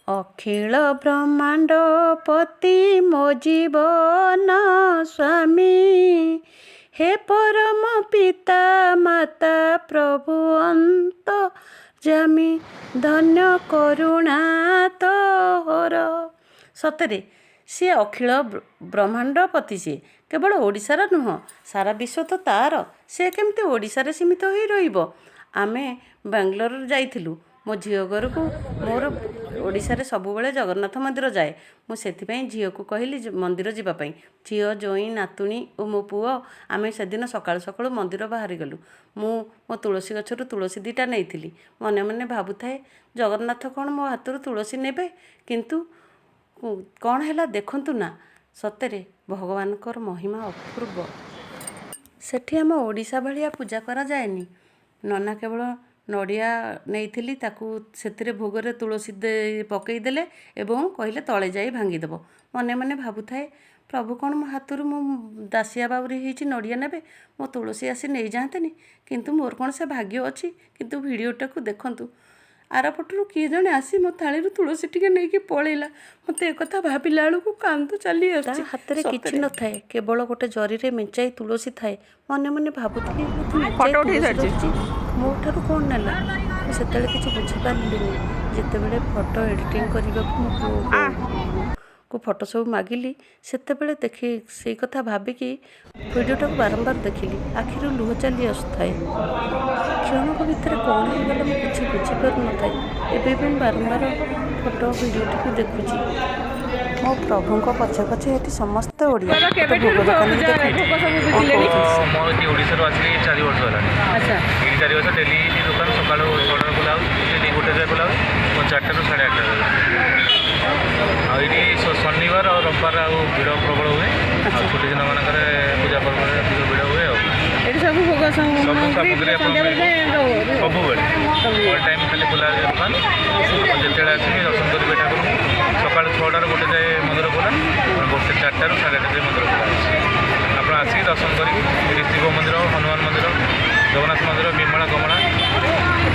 ଅଖିଳ ବ୍ରହ୍ମାଣ୍ଡ ପତି ମୋ ଜୀବନ ସ୍ୱାମୀ, ହେ ପରମ ପିତା ମାତା ପ୍ରଭୁ ଅନ୍ତର୍ଯ୍ୟାମୀ, ଧନ୍ୟ କରୁଣା ତୋହର। ସତରେ ସିଏ ଅଖିଳ ବ୍ରହ୍ମାଣ୍ଡ ପତି। ସିଏ କେବଳ ଓଡ଼ିଶାର ନୁହଁ, ସାରା ବିଶ୍ୱ ତ ତାର। ସେ କେମିତି ଓଡ଼ିଶାରେ ସୀମିତ ହୋଇ ରହିବ? ଆମେ ବାଙ୍ଗଲୋର ଯାଇଥିଲୁ ମୋ ଝିଅ ଘରକୁ। ମୋର ଓଡ଼ିଶାରେ ସବୁବେଳେ ଜଗନ୍ନାଥ ମନ୍ଦିର ଯାଏ। ମୁଁ ସେଥିପାଇଁ ଝିଅକୁ କହିଲି ମନ୍ଦିର ଯିବା ପାଇଁ। ଝିଅ, ଜୋଇଁ, ନାତୁଣୀ ଓ ମୋ ପୁଅ, ଆମେ ସେଦିନ ସକାଳୁ ସକାଳୁ ମନ୍ଦିର ବାହାରିଗଲୁ। ମୁଁ ମୋ ତୁଳସୀ ଗଛରୁ ତୁଳସୀ ଦୁଇଟା ନେଇଥିଲି। ମନେ ମନେ ଭାବୁଥାଏ, ଜଗନ୍ନାଥ କ'ଣ ମୋ ହାତରୁ ତୁଳସୀ ନେବେ? କିନ୍ତୁ କ'ଣ ହେଲା ଦେଖନ୍ତୁ ନା। ସତରେ ଭଗବାନଙ୍କର ମହିମା ଅପୂର୍ବ। ସେଠି ଆମ ଓଡ଼ିଶା ଭଳିଆ ପୂଜା କରାଯାଏନି। ନନା କେବଳ ନଡ଼ିଆ ନେଇଥିଲି, ତାକୁ ସେଥିରେ ଭୋଗରେ ତୁଳସୀ ଦେଇ ପକାଇଦେଲେ ଏବଂ କହିଲେ ତଳେ ଯାଇ ଭାଙ୍ଗିଦେବ। ମନେ ମନେ ଭାବୁଥାଏ, ପ୍ରଭୁ କ'ଣ ମୋ ହାତରୁ, ମୁଁ ଦାସିଆ ବାଉରି ହେଇଛି, ନଡ଼ିଆ ନେବେ, ମୋ ତୁଳସୀ ଆସି ନେଇଯାଆନ୍ତେନି? କିନ୍ତୁ ମୋର କ'ଣ ସେ ଭାଗ୍ୟ ଅଛି? କିନ୍ତୁ ଭିଡ଼ିଓଟାକୁ ଦେଖନ୍ତୁ, ଆରପଟରୁ କିଏ ଜଣେ ଆସି ମୋ ଥାଳିରୁ ତୁଳସୀ ଟିକେ ନେଇକି ପଳେଇଲା। ମୋତେ ଏକଥା ଭାବିଲା ବେଳକୁ କାନ୍ଦ ଚାଲି ଆସୁଛି। ହାତରେ କିଛି ନଥାଏ, କେବଳ ଗୋଟେ ଜରିରେ ମେଞ୍ଚାଇ ତୁଳସୀ ଥାଏ। ମନେ ମନେ ଭାବୁଥିଲି, ମେଞ୍ଚାଇ ଫଟୋ ଉଠେଇ ତୁଳସୀ ସାରିଛି। ରଖିଛି, ମୋ ଠାରୁ କ'ଣ ନେଲା? ମୁଁ ସେତେବେଳେ କିଛି ବୁଝିପାରିଲିନି। ଯେତେବେଳେ ଫଟୋ ଏଡ଼ିଟିଂ କରିବାକୁ ମୋ ପୁଅକୁ ଫଟୋ ସବୁ ମାଗିଲି, ସେତେବେଳେ ଦେଖି ସେଇ କଥା ଭାବିକି ଭିଡ଼ିଓଟାକୁ ବାରମ୍ବାର ଦେଖିଲି। ଆଖିରୁ ଲୁହ ଚାଲି ଆସୁଥାଏ। କ୍ଷଣକ ଭିତରେ କ'ଣ ହେଇଗଲା, ମୁଁ କିଛି ବୁଝିପାରୁନଥାଏ। ଏବେ ବି ମୁଁ ବାରମ୍ବାର ଫଟୋ ଭିଡ଼ିଓଟିକୁ ଦେଖୁଛି। ମୋ ପ୍ରଭୁଙ୍କ ପଛେ ପଛେ ଏଠି ସମସ୍ତେ ଓଡ଼ିଆ। ଦାଦା, ଗୋଟେ କେବେଠାରୁ ଭୋଗ ଦୋକାନ ବି ପୂଜା ଦେଖନ୍ତୁ ଭୋଗ ସବୁ କ'ଣ ବିକିଲେଣି? କହୁଛନ୍ତି ସେ। ମୁଁ ଏଠି ଓଡ଼ିଶାରୁ ଆସିଲି 4 ବର୍ଷ ହେଲାଣି। ଏଇଠି 4 ବର୍ଷ ଡେଲି ଏଇଠି ଦୋକାନ ସକାଳୁ 6ଟାରୁ ଖୋଲା ହେଉଛି, ଡେଲି 1 ଯାଏ ଖୋଲା ହେଉଛି ଏବଂ 4ଟାରୁ 8:30 ଯାଏ। ଆଉ ଏଇଠି ଶନିବାର ଆଉ ରବିବାର ଆଉ ଭିଡ଼ ପ୍ରବଳ ହୁଏ। ଆଉ ଛୁଟି ଦିନମାନଙ୍କରେ ପୂଜା ପର୍ବରେ ଅଧିକ ଭିଡ଼ ହୁଏ। ଆଉ ଏଠି ସବୁ ଭୋଗ ସବୁ ସାମଗ୍ରୀ ସାମଗ୍ରୀ ଆପଣ ସନ୍ଧ୍ୟାବେଳେ ଯାଏଁ ରହୁ? ସବୁବେଳେ ଅଲ୍ ଟାଇମ୍ ଖାଲି ଖୋଲା ହୁଏ ଦୋକାନ। ଆପଣ ଯେତେବେଳେ ଆସିବେ ଦର୍ଶନ କରିବେ ଠାକୁରଙ୍କୁ। ସକାଳୁ 6ଟାରୁ 1 ଯାଏ ମନ୍ଦିର ଖୋଲା, ଗୋଟେ 4ଟାରୁ 8:30 ଯାଏ ମନ୍ଦିର ଖୋଲା ଅଛି। ଆପଣ ଆସିକି ଦର୍ଶନ କରିକି, ଏଠି ଶିବ ମନ୍ଦିର, ହନୁମାନ ମନ୍ଦିର, ଜଗନ୍ନାଥ ମନ୍ଦିର, ବିମଳା, କମଳା,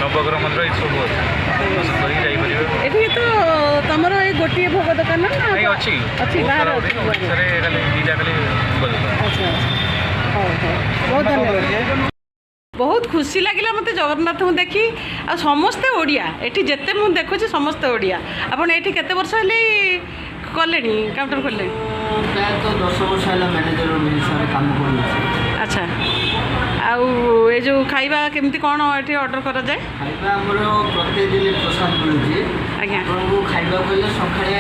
ନବଗ୍ରହ ମନ୍ଦିର ଏସବୁ ଅଛି। ଦର୍ଶନ କରିକି ଯାଇପାରିବେ। ଏଠି ତ ତମର ଏଇ ଗୋଟିଏ ଭୋଗ ଦୋକାନ ନା? ନାଇଁ, ଅଛି। ଅଛି। ବହୁତ ବାହାରେ ସାରା ଅଛି। ଓଡ଼ିଶାରେ ଖାଲି ଦୁଇଟା ଖାଲି ଭୋଗ ଦୋକାନ। ଆଚ୍ଛା, ହଉ ହଉ, ବହୁତ ଧନ୍ୟବାଦ। ବହୁତ ଖୁସି ଲାଗିଲା ମୋତେ ଜଗନ୍ନାଥଙ୍କୁ ଦେଖି। ଆଉ ସମସ୍ତେ ଓଡ଼ିଆ ଏଠି, ଯେତେ ମୁଁ ଦେଖୁଛି ସମସ୍ତେ ଓଡ଼ିଆ। ଆପଣ ଏଠି କେତେ ବର୍ଷ ହେଲେ କଲେଣି, କାଉଣ୍ଟର ଖୋଲିଲେଣି? ପ୍ରାୟତଃ 10 ବର୍ଷ ହେଲା ମ୍ୟାନେଜର ହିସାବରେ କାମ କରୁଛି। ଆଚ୍ଛା, ଆଉ ଏ ଯେଉଁ ଖାଇବା କେମିତି କ'ଣ ଏଠି ଅର୍ଡ଼ର କରାଯାଏ? ଖାଇବା ଆମର ପ୍ରତ୍ୟେକ ଦିନ ପ୍ରସାଦ ମିଳୁଛି। ଆପଣଙ୍କୁ ଖାଇବାକୁ ହେଲେ ସକାଳେ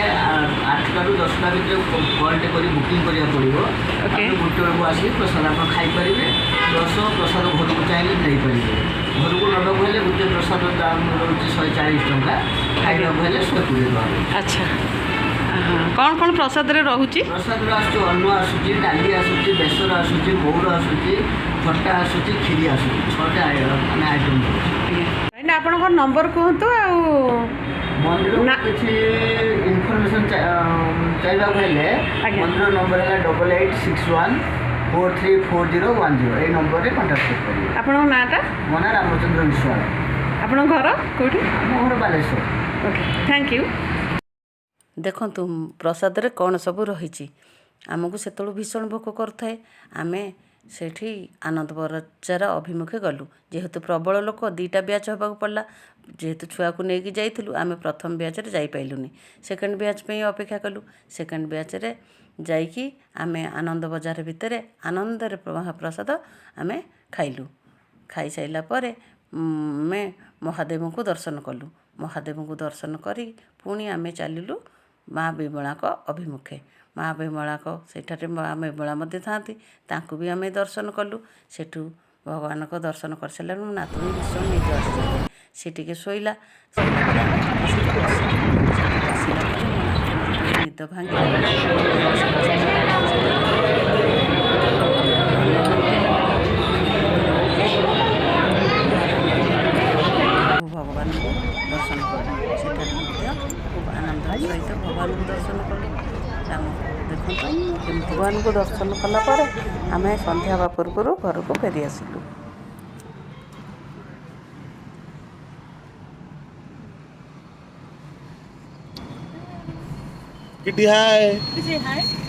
8ଟାରୁ 10ଟା ଭିତରେ କଲ୍ଟେ କରି ବୁକିଂ କରିବାକୁ ପଡ଼ିବ। ଆପଣ 1 ବେଳକୁ ଆସିକି ପ୍ରସାଦ ଆପଣ ଖାଇପାରିବେ, ପ୍ଲସ୍ ପ୍ରସାଦ ଘରକୁ ଚାହିଁଲେ ନେଇପାରିବେ। ଘରକୁ ନେବାକୁ ହେଲେ ଗୋଟେ ପ୍ରସାଦ ଦାମ ରହୁଛି 140 ଟଙ୍କା, ଖାଇବାକୁ ହେଲେ 120 ଟଙ୍କା ରହୁଛି। ଆଚ୍ଛା, କ'ଣ କ'ଣ ପ୍ରସାଦରେ ରହୁଛି? ପ୍ରସାଦରେ ଆସୁଛି ଅନ୍ନ ଆସୁଛି, ଡାଲି ଆସୁଛି, ବେସର ଆସୁଛି, ମହୁର ଆସୁଛି, ଖଟା ଆସୁଛି, କ୍ଷୀରି ଆସୁଛି। ଛଅଟା ମାନେ ଆଇଟମ୍ ରହୁଛି। ଆଜ୍ଞା ଭାଇନା, ଆପଣଙ୍କ ନମ୍ବର କୁହନ୍ତୁ ଆଉ ମନ୍ଦିର ନା। କିଛି ଇନଫର୍ମେସନ୍ ଚାହିଁବାକୁ ହେଲେ ମନ୍ଦିର ନମ୍ବର ହେଲା 8861434010। ଏଇ ନମ୍ବରରେ କଣ୍ଟାକ୍ଟ କରିପାରିବେ। ଆପଣଙ୍କ ନାଁଟା? ମୋ ନାଁ ରାମଚନ୍ଦ୍ର ବିଶ୍ୱାଳ। ଆପଣଙ୍କ ଘର କେଉଁଠି? ଆମ ଘର ବାଲେଶ୍ୱର। Okay, thank you. ଦେଖନ୍ତୁ ପ୍ରସାଦରେ କ'ଣ ସବୁ ରହିଛି। ଆମକୁ ସେତେବେଳୁ ଭୀଷଣ ଭୋକ କରୁଥାଏ। ଆମେ ସେଇଠି ଆନନ୍ଦ ବଜାର ଅଭିମୁଖେ ଗଲୁ। ଯେହେତୁ ପ୍ରବଳ ଲୋକ, ଦୁଇଟା ବ୍ୟାଚ୍ ହେବାକୁ ପଡ଼ିଲା। ଯେହେତୁ ଛୁଆକୁ ନେଇକି ଯାଇଥିଲୁ, ଆମେ ପ୍ରଥମ ବ୍ୟାଚ୍ରେ ଯାଇପାରିଲୁନି। ସେକେଣ୍ଡ ବ୍ୟାଚ୍ ପାଇଁ ଅପେକ୍ଷା କଲୁ। ସେକେଣ୍ଡ ବ୍ୟାଚ୍ରେ ଯାଇକି ଆମେ ଆନନ୍ଦ ବଜାର ଭିତରେ ଆନନ୍ଦରେ ମହାପ୍ରସାଦ ଆମେ ଖାଇଲୁ। ଖାଇସାରିଲା ପରେ ଆମେ ମହାଦେବଙ୍କୁ ଦର୍ଶନ କଲୁ। ମହାଦେବଙ୍କୁ ଦର୍ଶନ କରି ପୁଣି ଆମେ ଚାଲିଲୁ ମା ବିମଳାଙ୍କ ଅଭିମୁଖେ। ମା ବିମଳାଙ୍କ ସେଠାରେ ମା ବିମଳା ମଧ୍ୟ ଥାଆନ୍ତି, ତାଙ୍କୁ ବି ଆମେ ଦର୍ଶନ କଲୁ। ସେଠୁ ଭଗବାନଙ୍କ ଦର୍ଶନ କରିସାରିଲା ପରେ ମୋ ନାତୁଣୀ ଭୀଷଣ ନିଦ ଆସିଯାଇଥାଏ, ସେ ଟିକେ ଶୋଇଲା। ଶୋଇଲା ପରେ ଆମେ ଟିକେ ସେଠି ବସିଲୁ। ସେଠି ବସିଲା ପରେ ମୋ ନାତୁଣୀ ଯେତେବେଳେ ନିଦ ଭାଙ୍ଗିଲା, ଆମେ ସମସ୍ତେ ସେଠାରେ ହନୁମାନ ମନ୍ଦିର ପ୍ରଭୁ ଭଗବାନଙ୍କୁ ଦର୍ଶନ କଲୁ। ସେଠାରେ ମଧ୍ୟ ଖୁବ୍ ଆନନ୍ଦର ସହିତ ଭଗବାନଙ୍କୁ ଦର୍ଶନ କଲୁ। ରାମ ଦେଖନ୍ତୁ କେମିତି ଭଗବାନଙ୍କୁ ଦର୍ଶନ କଲା ପରେ ଆମେ ସନ୍ଧ୍ୟା ହେବା ପୂର୍ବରୁ ଘରକୁ ଫେରି ଆସିଲୁ। Kitty hi. Say hi.